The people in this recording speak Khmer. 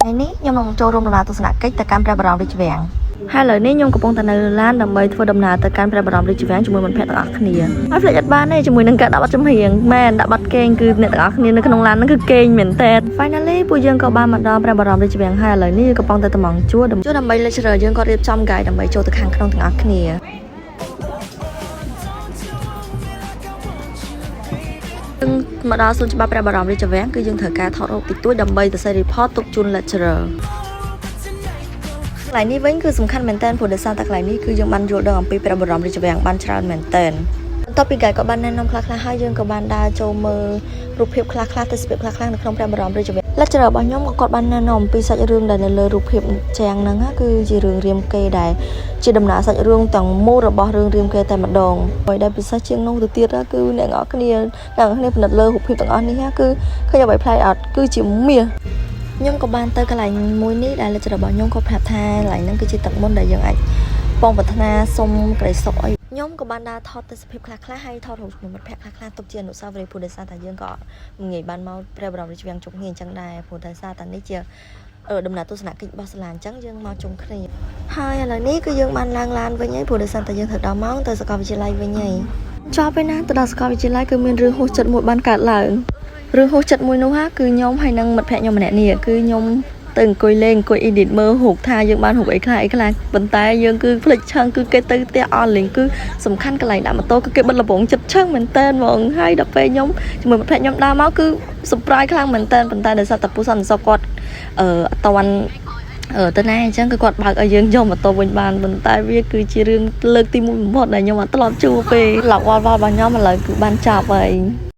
ថ្ងៃនេះខ្ញុំនឹងចូលរួមដំណើរទស្សនកិច្ចទៅកាន់ព្រះបរមរាជវាំងហើយឥឡូវនេះខ្ញុំកំពុងតែនៅឡានដើម្បីធ្វើដំណើរទៅកាន់ព្រះបរមរាជវាំងជាមួយមិត្តភ័ក្តិទាំងអស់គ្នាហើយភ្លេចអត់បានទេជាមួយនឹងការដាក់បទចម្រៀងមែនដាក់បទគេងគឺអ្នកទាំងអស់គ្នានៅក្នុងឡានហ្នឹងគឺគេងមែនតើ Finally ពួកយើងក៏បានមកដល់ព្រះបរមរាជវាំងហើយឥឡូវនេះយើងកំពុងតែតម្រង់ជួរជួរដើម្បី lecturer យើងក៏រៀបចំ guide ដើម្បីចូលទៅខាងក្នុងទាំងអស់គ្នា យើងមកដល់សួនច្បារព្រះបរមរាជវាំងគឺយើងត្រូវការថតរូបតិចតួចដើម្បីទៅសេ report ទុកជូន lecturer កន្លែងនេះវិញគឺសំខាន់មែនតើព្រោះដោយសារតែកន្លែងនេះគឺយើងបានយល់ដឹងអំពីព្រះបរមរាជវាំងបានច្រើនមែនតើបន្ទាប់ពី guide ក៏បានណែនាំខ្លះៗហើយយើងក៏បានដើរចូលមើលរូបភាពខ្លះៗទេសភាពខ្លះៗនៅក្នុងព្រះបរមរាជវាំង lecturer របស់ខ្ញុំក៏គាត់បានណែនាំអំពីសាច់រឿងដែលនៅលើរូបភាពចាំងហ្នឹងណាគឺជារឿងរាមកេរ្តិ៍ដែលជាដំណើរសាច់រឿងទាំងមូលរបស់រឿងរាមកេរ្តិ៍តែម្ដងហើយដែលពិសេសជាងនោះទៅទៀតណាគឺអ្នកនរគ្នាអ្នកនរគ្នាពិនិត្យលើរូបភាពទាំងអស់នេះណាគឺឃើញអ្វីប្លែកអត់គឺជាមាសខ្ញុំក៏បានទៅកន្លែងមួយនេះដែល lecturer របស់ខ្ញុំក៏ប្រាប់ថាកន្លែងហ្នឹងគឺជាទឹកមន្តដែលយើងអាចប៉ងប្រាថ្នាសុំក្តីសុខឲ្យខ្ញុំក៏បានដើរថតទេសភាពខ្លះៗហើយថតរូបជាមួយមិត្តភក្តិខ្លះៗទុកជាអនុស្សាវរីយ៍ព្រោះដោយសារតែយើងក៏មិនងាយបានមកព្រះបរមរាជវាំងជុំគ្នាអញ្ចឹងដែរព្រោះដោយសារតែនេះជាដំណើរទស្សនកិច្ចរបស់សាលាអញ្ចឹងយើងមកជុំគ្នាហើយឥឡូវនេះគឺយើងបានឡើងឡានវិញហើយព្រោះដោយសារតែយើងត្រូវដល់ម៉ោងទៅសាកលវិទ្យាល័យវិញហើយចប់ពេលណាទៅដល់សាកលវិទ្យាល័យគឺមានរឿងហួសចិត្តមួយបានកើតឡើងរឿងហួសចិត្តមួយនោះហាគឺខ្ញុំហើយនិងមិត្តភក្តិខ្ញុំម្នាក់នេះគឺខ្ញុំទៅអង្គុយលេងអង្គុយ edit មើលរូបថាយើងបានរូបអីខ្លះអីខ្លះប៉ុន្តែយើងគឺភ្លេចឆឹងគឺគេទៅផ្ទះអស់លេងគឺសំខាន់កន្លែងដាក់ម៉ូតូគឺគេបិទលបងចិត្តឆឹងមែនតើហ្មងហើយដល់ពេលខ្ញុំជាមួយមិត្តភក្តិខ្ញុំដើរមកគឺ surprise ខ្លាំងមែនតើប៉ុន្តែដោយសារតែពូសន្តិសុខគាត់អត់តាន់ទៅណាអញ្ចឹងគឺគាត់បើកឲ្យយើងយកម៉ូតូវិញបានប៉ុន្តែវាគឺជារឿងលើកទី1បំផុតដែលខ្ញុំអត់ធ្លាប់ជួបទេឡុកវល់វល់របស់ខ្ញុំឥឡូវគឺបានចប់ហើយ។